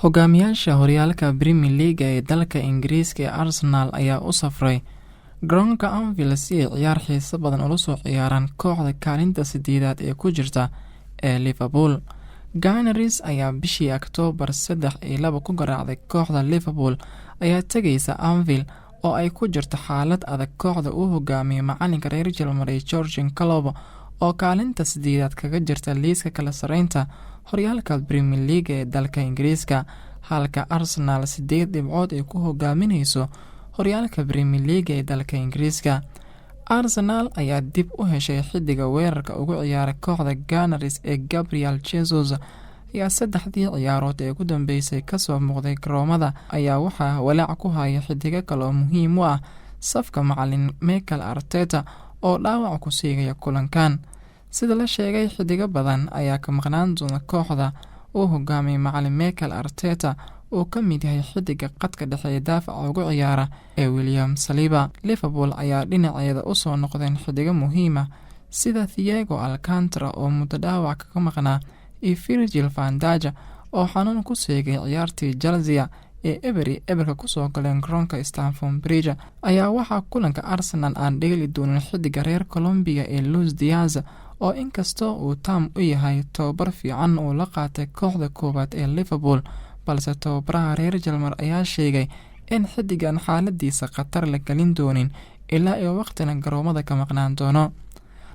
Hogaamiyaasha horyaalka Premier League ee dalka Ingiriiska ee Arsenal ayaa u safray garoonka Anfield si ay ciyaar xiiso badan ula soo ciyaaraan kooxda kaalinta sideedaad ee ku jirta ee Liverpool. Gunners ayaa bishii Oktoobar 3-2 ku garaacday kooxda Liverpool ayaa tegaysa Anfield oo ay ku jirto xaalad adag. Kooxda uu hogaamiyey macalinka reer Jarmal Jurgen Klopp oo kaalinta sideedaad kaga jirta liiska kala sareynta horyaalka Premier League ee dalka Ingiriiska, halka Arsenal 8 dhibcood ay ku hogaamineyso horyaalka Premier League ee dalka Ingiriiska. Arsenal ayaa dib u heshay xidiga weerarka ugu ciyaaray kooxda Gunners ee Gabriel Jesus ayaa saddexdii ciyaarood ee ugu dambeysay kasoo muuqday garoomada. Ayaa waxaa walaac ku haya xidigo kale oo muhiim u ah safka macalin Mikel Arteta oo dhaawac ku siigaya kulankan. Sida la sheegay, xidigo badan ayaa ka maqnaan doona kooxda uu hogaamiyay macalin Mikel Arteta, uu ka mid yahay xidiga qadka dhexe ee daafaca ugu ciyaara ee William Saliba. Liverpool ayaa dhinaceeda usoo noqdeen xidigo muhiima sida Thiago Alcantara oo muddo dhaawac kaga maqnaa iyo Virgil van Dijk oo xanuun ku seegay ciyaartii Chelsea ee 0-0 kusoo galeen garoonka Stamford Bridge. Ayaa waxaa kulanka Arsenal aan dheeli doonin xidiga reer Colombia ee Luis Diaz, oo inkastoo uu taam u yahay tababar fiican uu la qaatay kooxda koowaad ee Liverpool, balse tababaraha reer Jalmar ayaa sheegay in xidigan xaaladiisa khatar la gelin doonin ilaa iyo waqtina garoomada ka maqnaan doono.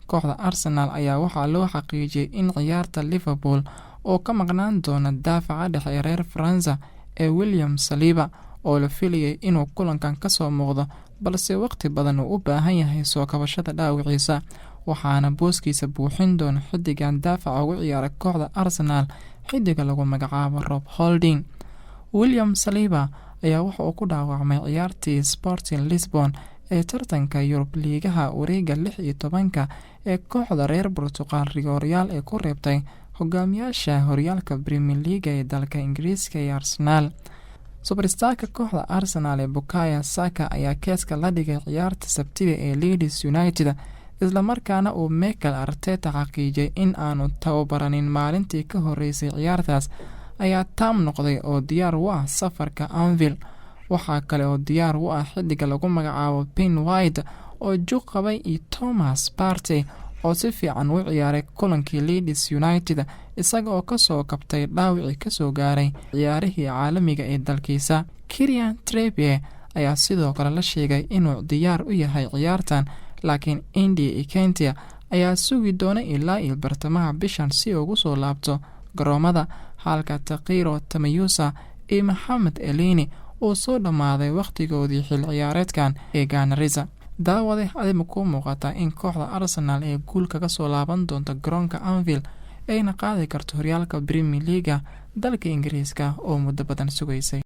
Kooxda Arsenal ayaa waxaa loo xaqiijiyey in ciyaarta Liverpool oo ka maqnaan doona daafaca dhexe ee reer Faransa ee William Saliba, oo la filayay inuu kulankan kasoo muuqdo, balse waqti badan uu u baahan yahay soo kabashada dhaawiciisa, waxaana booskiisa buuxin doona xidigan daafaca ugu ciyaara kooxda Arsenal, xidiga lagu magacaabo Rob Holding. William Saliba ayaa waxa uu ku dhaawacmay ciyaartii Sporting Lisbon ee tartanka Yurub Liigaha wareega 16-ka ee kooxda reer Portugal rigooryaal ee ku reebtay hogaamiyaasha horyaalka Premier League ee dalka Ingiriiska ee Arsenal. Superstarka kooxda Arsenal ee Bukayo Saka ayaa keeska la dhigay ciyaarta Sabtida ee Leeds United, islamarkaana uu Mikel Arteta xaqiijiyay in aanu tababaranin maalintii ka horeysay ciyaartaas, ayaa taam noqday oo diyaar u ah safarka Anfield. Waxaa kale oo diyaar u ah xidiga lagu magacaabo Ben White oo jug qabay iyo Thomas Partey oo si fiican u ciyaaray kulankii Leeds United, isaga oo kasoo kabtay dhaawicii kasoo gaaray ciyaarihii caalamiga ee dalkiisa. Kieran Trippier ayaa sidoo kale la sheegay inuu diyaar u yahay ciyaartan, laakiin Eddie Nketiah ayaa sugi doona ilaa iyo bartamaha bishan si ugu soo laabto garoomada, halka Takehiro Tomiyasu iyo Mohamed Elneny uu soo dhammaaday wakhtigoodii xil ciyaareedkan ee Gunners. Daawade, adima kuu muuqataa in kooxda Arsenal ee guul kaga soo laaban doonto garoonka Anfield ayna qaadi karto horyaalka Premier League-ga dalka Ingiriiska oo muddo badan sugaysay?